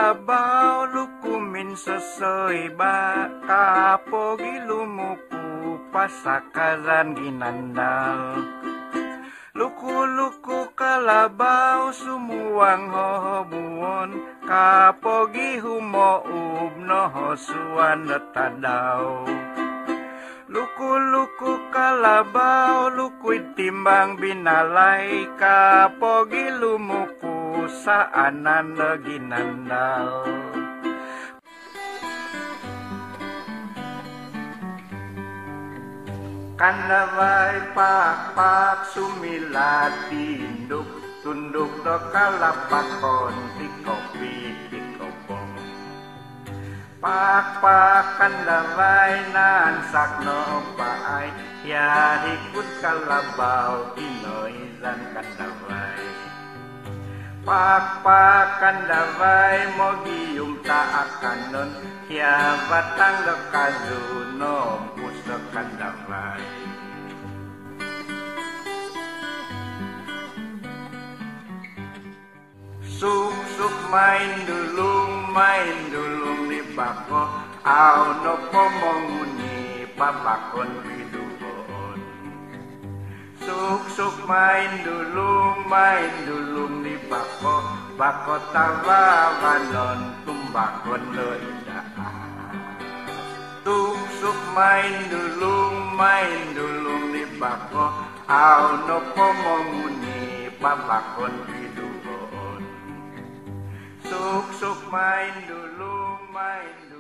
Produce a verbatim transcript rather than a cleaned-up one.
Kalabau luku minsosoi ba, kapogi lumuku pasakaran ginandal. Luku-luku kalabau sumuang hohobuon, kapogi humoub no hosuan do tadau. Luku-luku kalabau lukuid timbang binalai, kapogi lumuku saanan do ginandal. Kandavai pakpak sumilat tinduk, tunduk do kalapakon tikopit tikopong. Pakpak kandavai nansak no paai, hia hikut kalabau kinoizan kandavai. Pakpak kandavai mogium taakanon, hia batang do kazu no pusok kandavai. Suksuk maindulung, maindulung di bako, au nopo monguni pabakon piduhoon. Suksuk maindulung, maindulung di bako, bako tavavanon tumbakon do idaan. Suksuk maindulung, maindulung di bako, au nopo monguni pabakon piduhoon. Suksuk maindulung, maindulung